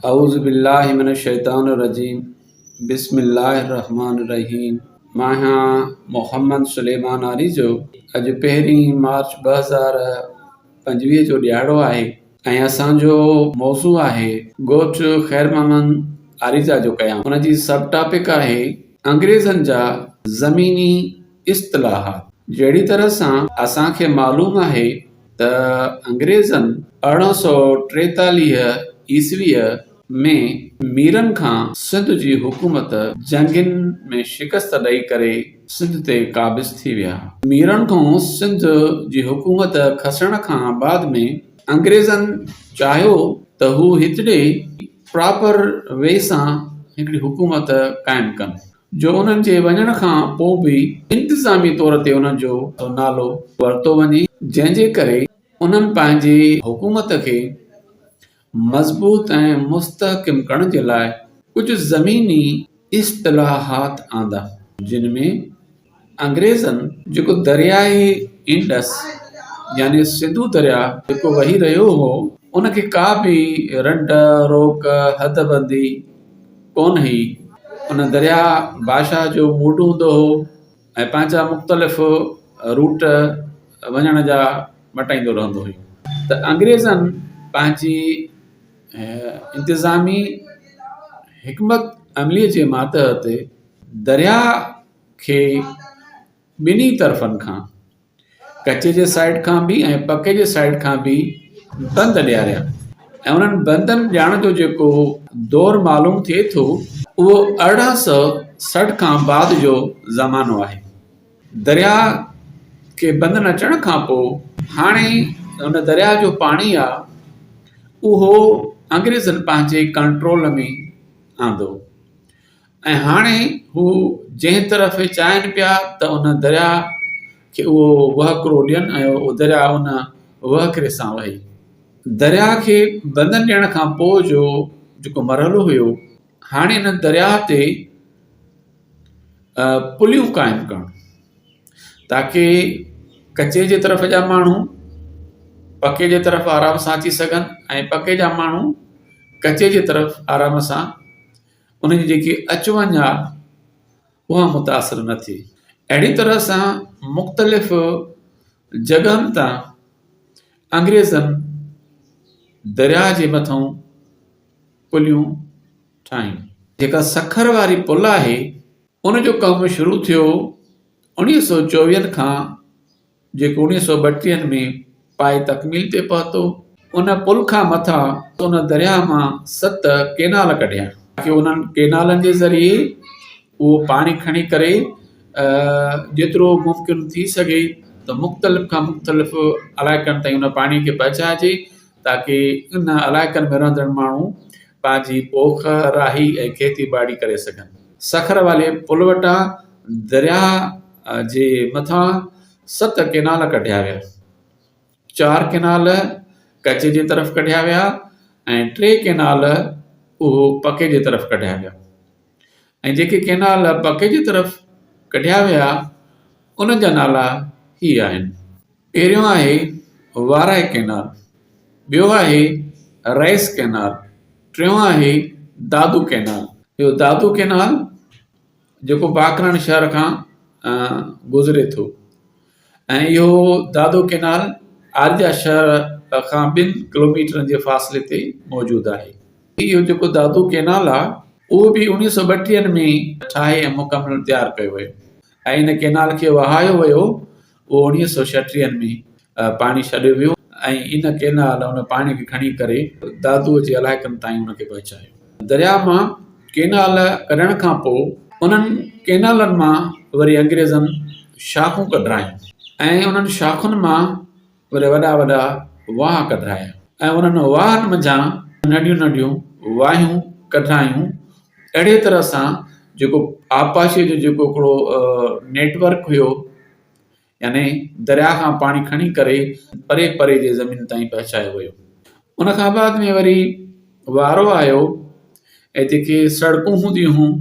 اعوذ بالله من الشيطان الرجيم بسم الله الرحمن الرحيم مان آهيان محمد سليمان آريجو اڄ پهرين مارچ 2025 جو ڏهاڙو آهي ۽ اسان جو موضوع آهي ڳوٺ خير محمد آريجا جو قيام ان جي سب ٽاپڪ آهي انگريزن جا زميني اصطلاحات جهڙي طرح سان اسان کي معلوم آهي ته انگريزن 1843 عيسويء ۾ ميرن کان سنڌ جي حڪومت جنگين ۾ شڪست ڏئي ڪري سنڌ تي قابض ٿي ويا. ميرن کان سنڌ جي حڪومت کسڻ کان بعد ۾ انگريزن چاهيو ته هو هتڙي پراپر وي سان هڪڙي حڪومت قائم ڪن. جو انهن جي وڃڻ کان پوء به انتظامي طور تي انهن جو نالو ورتو وڃي، جنهن جي ڪري انهن پنهنجي حڪومت کي مضبوط ۽ مستحڪم ڪرڻ جي لاء ڪجهه زميني اصطلاحات آندا، جن ۾ انگريزن جيڪو درياء انڊس يعني سنڌو درياء جيڪو وهي رهيو هو، ان کي ڪا به رنڊ روڪ، حد بندي، ڪونه هئي. ان درياء بادشاهه جو موڊ هوندو هو ۽ پنهنجا مختلف روٽ وڃڻ جا مٽائيندو رهندو هيو ته انگريزن پنهنجي انتظامي حڪمت عملي جي ماتحت درياء کي ٻنهي طرفن کان ڪچي جي سائيڊ کان به ۽ پڪي جي سائيڊ کان به بند ڏياريا ۽ انهن بندن ڏيارڻ جو جيڪو دور معلوم ٿئي ٿو اهو 1860 کان بعد جو زمانو آهي. درياء کي بندن اچڻ کان پوء هاڻي ان درياء جو پاڻي آ اهو انگريزن پنهنجي ڪنٽرول ۾ آندو. ۽ هاڻي هو جنهن طرف چاهين پيا ته ان درياء کي اهو وهڪرو ڏين ۽ اهو درياء ان وهڪري سان وهي. درياء کي بندن ڏيڻ کان پوء جو جيڪو مرحلو هيو، هاڻي ان درياء تي پليون قائم ڪرڻ تاڪي ڪچي جي طرف جا ماڻهو پڪي جي طرف آرام سان اچي سگهن ۽ پڪي جا ماڻهو ڪچي جي طرف آرام سان ان جي جيڪي اچ وڃ آ اها متاثر نه ٿئي. اهڙي طرح سان مختلف جڳهن تان انگريزن درياهه جي مٿئون پليون ٺاهيون. جيڪا سکر واري پل آهي ان جو ڪم شروع ٿيو اوڻيهه سو چوويهن کان جيڪو اوڻيهه سو ٻٽيهن ۾ پائي تڪميل تي پهتو. ان پل کان مٿان ان درياهه مان ست ڪينال ڪڍيا. تاڪه انهن ڪينالن جي ذريعي اهو پاڻي کڻي ڪري جيترو ممڪن ٿي سگهي ته مختلف کان مختلف علائقن تائين ان پاڻي کي پهچائجي تاڪه ان علائقن ۾ رهندڙ ماڻهو پنهنجي پوک راهي ۽ کيتي ٻاڙي ڪري سگهن. سکر واري پل وٽان درياهه جي مٿان ست ڪينال ڪڍيا ويا. چار ڪينال ڪچي جي طرف ڪڍيا ويا ۽ ٽي ڪينال اهو پڪي جي طرف ڪڍيا ويا ۽ جيڪي ڪينال پڪي جي طرف ڪڍيا ويا انهن جا نالا هي آهن. پهريون آهي وارهه ڪينال، ٻيو آهي رئيس ڪينال، ٽيون آهي دادو ڪينال. اهو دادو ڪينال جيڪو باقراڻ شهر کان گذري ٿو ۽ اهو دادو ڪينال آرجا شهر کان ٻن ڪلوميٽرن جي فاصلي تي موجود آهي. اهو جيڪو دادو ڪينال آهي اهو به اوڻيهه سو ٻٽيهن ۾ ٺاهي ۽ مڪمل تيار ڪيو ويو ۽ ان ڪينال کي وهايو ويو اهو اوڻيهه سو ڇٽيهن ۾ پاڻي ڇڏيو ويو ۽ ان ڪينال ان پاڻي کي کڻي ڪري دادوء جي علائقن تائين ان کي پهچايو. درياء مان ڪينال ڪڍڻ کان پوء انهن ڪينالن مان وري انگريزن شاخون ڪڍرايون ۽ انهن شاخن مان وري وڏا وڏا واهه ڪڍرايا ۽ انهن واهن منجهان ننڍيون ننڍيون واهيون ڪڍرايون. اهڙيء طرح سان جيڪو آبپاشيء جو جيڪو هڪڙو نيٽ ورڪ هيو يعني درياء کان پاڻي کڻي ڪري پري پري جي زمين تائين پهچايو ويو. ان کان بعد ۾ وري وارو آيو ۽ جيڪي سڙڪون هونديون هيون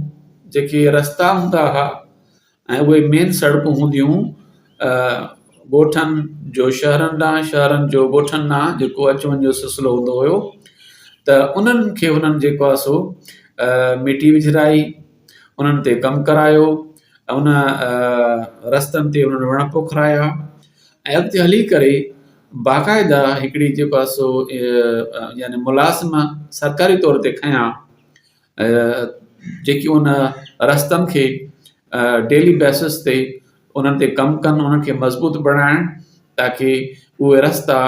جيڪي رستا هوندا هئا ۽ اهي مين سڙڪون هونديون هيون ڳوٺن جو شهرن ڏانهن شهرن جو ڳوٺن ڏانهن جيڪو اچ وڃ جو سلسلو هوندو هيو ته انهن کي انهن جيڪو آهي سو مٽي وجهرائي انهن تي ڪم ڪرايو ان رستن تي انهن وڻ پوکرايا ۽ اڳتي هلي ڪري باقاعده هڪڙي جيڪو آهي سو يعني ملازم سرڪاري طور تي کنيا جيڪي ان رستن کي ڊيلي بيسس تي انهن تي ڪم ڪن انهن کي مضبوط بڻائڻ تاڪي اهي رستا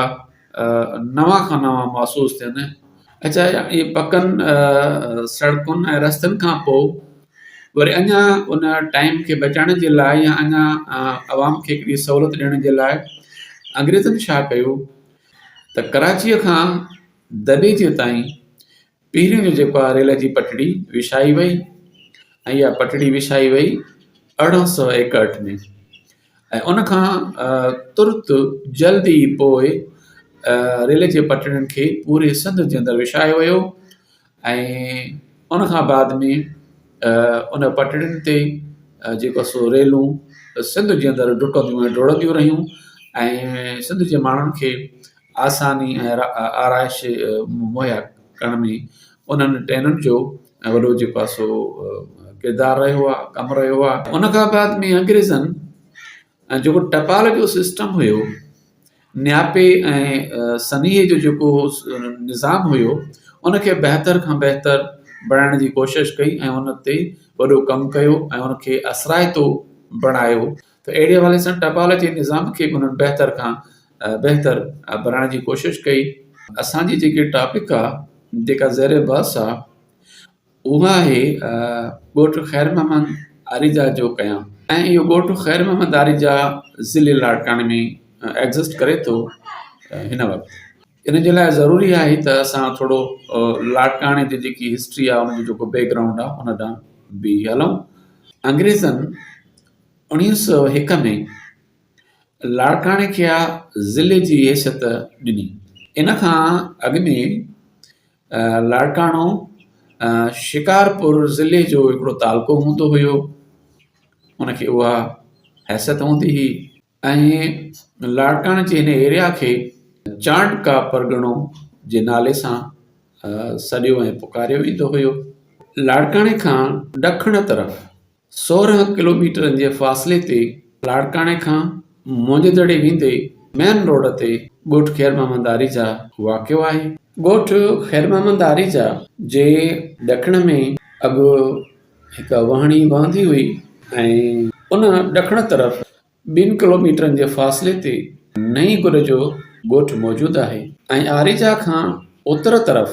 نوان کان نوان محسوس ٿين اڇا اهي پڪن سڙڪن ۽ رستن کان پوء وري اڃا ان ٽائيم کي بچائڻ جي لاء يا اڃا عوام کي هڪڙي سهولت ڏيڻ جي لاء انگريزن ڇا ڪيو ته ڪراچيء کان دٻي جي تائين پهريون جو جيڪو آهي ريل جي پٽڙي وڇائي وئي ۽ اها پٽڙي وڇائي وئي 1861 ۾ ۽ ان کان ترت جلد ئي پوء ريل جي پٽڙين کي پوري سنڌ جي اندر وڇايو ويو ۽ ان کان بعد ۾ ان پٽڙين تي جيڪو سو ريلون سنڌ جي اندر ڊڪنديون ۽ ڊوڙنديون رهيون ۽ سنڌ جي ماڻهن کي آساني ۽ آرائش مهيا ڪرڻ ۾ انهن ٽرينن جو وڏو جيڪو آهي سو ڪردار رهيو آهي ڪم رهيو آهي ان کان بعد ۾ انگريزن جيڪو ٽپال جو سسٽم هيو نياپي ۽ سنيهي جو جيڪو نظام هيو ان کي بهتر کان بهتر بڻائڻ جي ڪوشش ڪئي ۽ ان تي وڏو ڪم ڪيو ۽ ان کي اثرائتو بڻايو ته اهڙي حوالي سان ٽپال جي نظام کي به انهن بهتر کان بهتر بڻائڻ جي ڪوشش ڪئي. اسان جي جيڪي ٽاپڪ آ جيڪا زير بحث آ اها آهي ڳوٺ خير محمد آريجا جو قيام ۽ اهو ڳوٺ خير محمد آريجا ضلعي لاڙڪاڻي ۾ ايگزسٽ ڪري ٿو هن وقت ان جي لاء ضروري آهي ته اسان ٿورو لاڙڪاڻي جي جيڪي هسٽري آ ان جو جيڪو بيڪ گرائونڊ آ ان ڏانهن به هلون. انگريزن 1901 ۾ لاڙڪاڻي کي ضلعي جي حيثيت ڏني. ان کان اڳ ۾ لاڙڪاڻو شڪارپور ضلعي جو هڪڙو تعلقو هوندو هيو. ان کي اها حيثيت هوندي هئي ۽ لاڙڪاڻي جي هن ايريا کي چانڊڪا پرڳڻو جي نالي سان سڏيو ۽ پڪاريو ويندو هيو. لاڙڪاڻي کان ڏکڻ طرف 16 ڪلوميٽرن جي فاصلي تي لاڙڪاڻي کان موهن جي دڙي ويندي مين روڊ تي ڳوٺ خير محمد آريجا واقع آهي. ڳوٺ خير محمد آريجا جي ڏکڻ ۾ اڳ هڪ وهڻي وهندي هئي ۽ ان ڏکڻ طرف ٻن ڪلوميٽرن جي فاصلي تي نئين گڏ جو ڳوٺ موجود آهي ۽ آريجا کان اتر طرف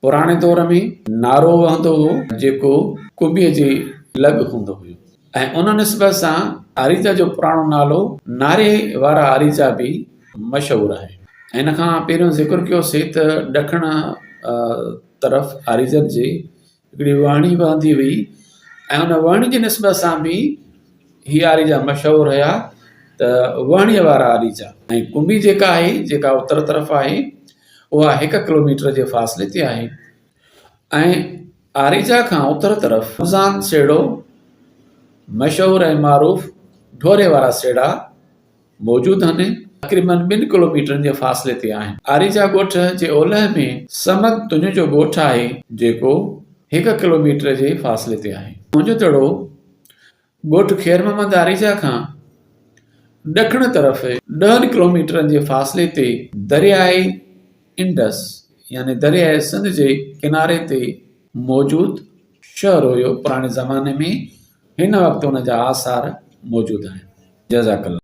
پراڻي دور ۾ نارو وهندو هو جيڪو ڪنبيء جي لڳ هوندو هيو ۽ ان نسبت سان آريجا جو پراڻو نالو ناري وارا آريجا به مشهور آهي. ان کان پهريون ذڪر ڪيوسي ته ڏکڻ طرف آريجن جي هڪڙي وهڻي وهندي هئي ۽ ان وهڻي جي نسبت سان به هي آريجا مشهور هيا ته وهڻيء وارا آريجا ۽ ڪنبي جيڪا آهي جيڪا اتر طرف آهي اها هڪ ڪلوميٽر جي فاصلي تي آهي ۽ آريجا کان اتر طرف رمضان سيڙهو مشهور ۽ معروف ڍوري وارا سيڙها موجود آهن تقريبن ٻن ڪلوميٽرن جي فاصلي تي آهن. آريجا ڳوٺ جي اولهه ۾ صمد تڃ جو ڳوٺ آهي جيڪو هڪ ڪلوميٽر جي فاصلي تي آهي. منهنجو دڙو ڳوٺ خير محمد آريجا کان ڏکڻ طرف ڏهن ڪلوميٽرن جي فاصلي تي درياء انڊس يعني درياء سنڌ جي ڪناري تي موجود شهر هيو پراڻي زماني ۾ هن وقت ان جا آثار موجود آهن. جزاڪ الله.